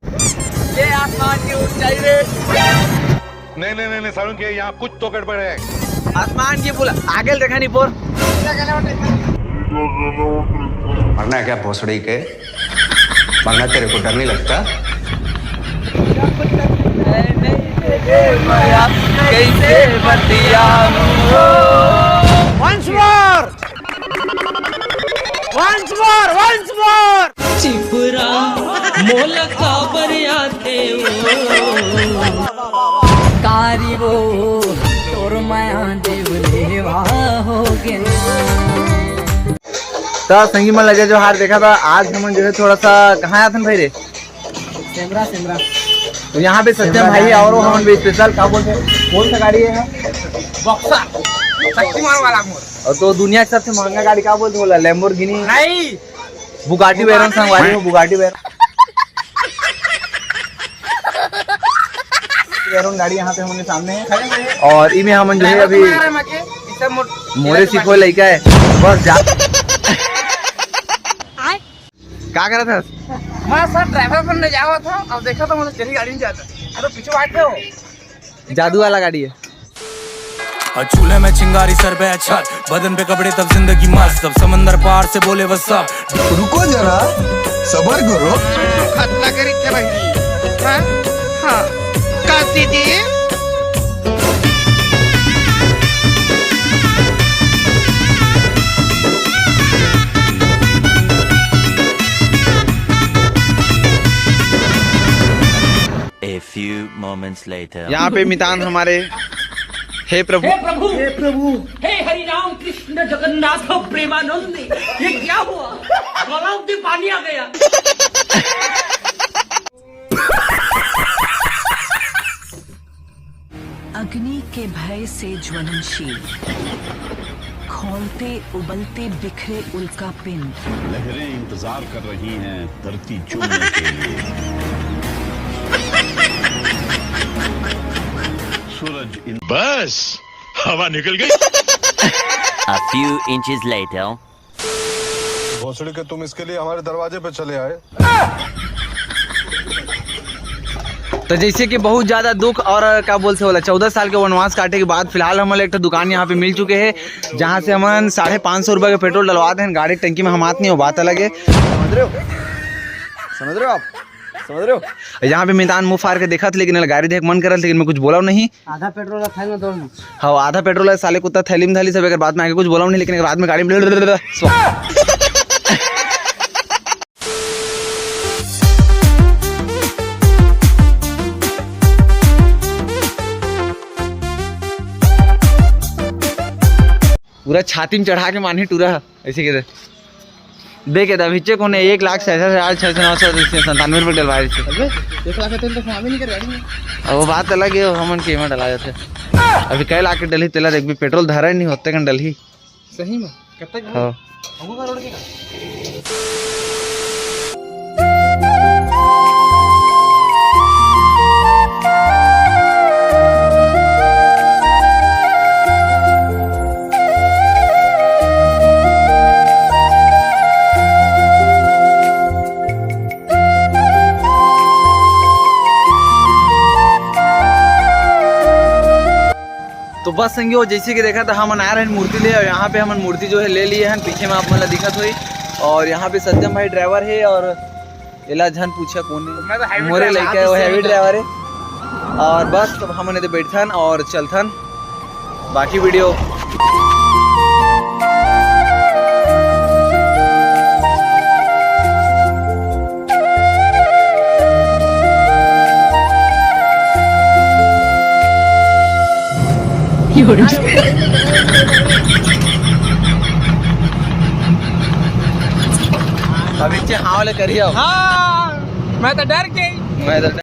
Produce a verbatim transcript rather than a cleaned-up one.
ये आसमान की ऊंचाई रे। नहीं, नहीं, नहीं, नहीं, सारुण के यहाँ कुछ तो गड़बड़ है। आसमान की पुल आगे देखा नहीं पोर। मरना है क्या भोसड़ी के? मरना, तेरे को डर नहीं लगता? कैसे बतिया? Once more! Once more! Once more! चिपुरा मोला काबर आथे वो? कारी वो तोर माया देव लेवा हो गे ना। तो संगी मन ला जय जोहार। देखा था आज हमन जो है थोड़ा सा कहाँ आथन भाई रे? सेमरा, सेमरा। तो यहाँ पे सत्यम भाई और हमन भी स्पेशल का बोलते हैं, कौन सा गाड़ी है? बॉक्सर, शक्तिमान वाला मोर। और तो दुनिया के सबसे महंगा गाड़ी का बोलते बोला? लैम्बोर्गिनी। नहीं। बुगाटी वेरोन संगवारी हो, बुगाटी वेरोन। वेरोन गाड़ी यहाँ पे हमारे सामने है। और इमे हमन जो है अभी मोरे सीखो लइका है, बस जा। का करत हस? मैं सर ड्राइवर बनने जावा था, अब देखा तो मुझे चली गाड़ी नहीं जाता। अरे पीछे बैठे हो। जादू वाला गाड़ी है। और चूल्हे में चिंगारी, सर पे अक्षत, बदन पे कपड़े, तब जिंदगी मस्त, तब समंदर पार से बोले "What's up?" रुको जरा, सबर करो। खतरा करी थे भाई। हाँ? हाँ। का दीदी? A few moments later. यहाँ पे मितान हमारे, हे प्रभु। हे प्रभु, हे प्रभु। हे हरि राम कृष्ण जगन्नाथ प्रेमानंद, ये क्या हुआ? गला में पानी आ गया। अग्नि के भय से ज्वलनशील, खौलते उबलते बिखरे उल्का पिंड। लहरें इंतजार कर रही हैं धरती चूमने के लिए। सूरज इन- बस, हवा निकल गई। A few inches later. भोसड़ी के, तुम इसके लिए हमारे दरवाजे पे चले आए। तो जैसे कि बहुत ज्यादा दुख और का बोलते होला, चौदह साल के वनवास काटे के बाद फिलहाल हमन ला एक ठो दुकान यहाँ पे मिल चुके हैं, जहाँ से हमन साढ़े पाँच सौ रुपए के पेट्रोल डलवा दे हैं। गाड़ी टंकी में हम आत नहीं हो, बात अलग है। समझ रहे हो? समझ रहे हो आप? समझ रहे हो? यहाँ पे मितान मुंह फार के देखत, लेकिन गाड़ी देख मन करत, लेकिन मैं कुछ बोला नहीं। आधा पेट्रोल ला थैली में दो ना। हाँ, आधा पेट्रोल है साले कुत्ता थैली में धाली सब, एक बाद में आके कुछ बोला नहीं, लेकिन एक बाद में गाड़ी में पूरा छाती में चढ़ा के मानही टूरा है, ऐसे के दे। देखे त अभी चेक होने एक लाख सैंसठ हजार छह सौ नौ सौ संतानवे रुपये डलवाए थे। अबे, एक लाख तेल तो काम ही नहीं कर गाड़ी में। अब वो बात अलग है, हमन के में डला जाते। अभी कई लाख के डलही तेला देखबी, पेट्रोल धरा नहीं होते कन डलही। सही में? कब तक? हाँ। हमको का रोड के? तो बस संगियो, जैसे कि देखा था, हमन आए रहन मूर्ति ले, और यहाँ पे हमन मूर्ति जो है ले लिए हन, पीछे में आप मन ला दिखत होई। और यहाँ पे सत्यम भाई ड्राइवर है, और एला झन पूछा कौन है, मैं तो heavy मोरे driver, लइका है, वो heavy driver है। और बस अब हमन एदे बैठथन और चलथन बाकी वीडियो। अभी चे हाँ वाले करिए। हाँ, मैं तो डर गई। मैं तो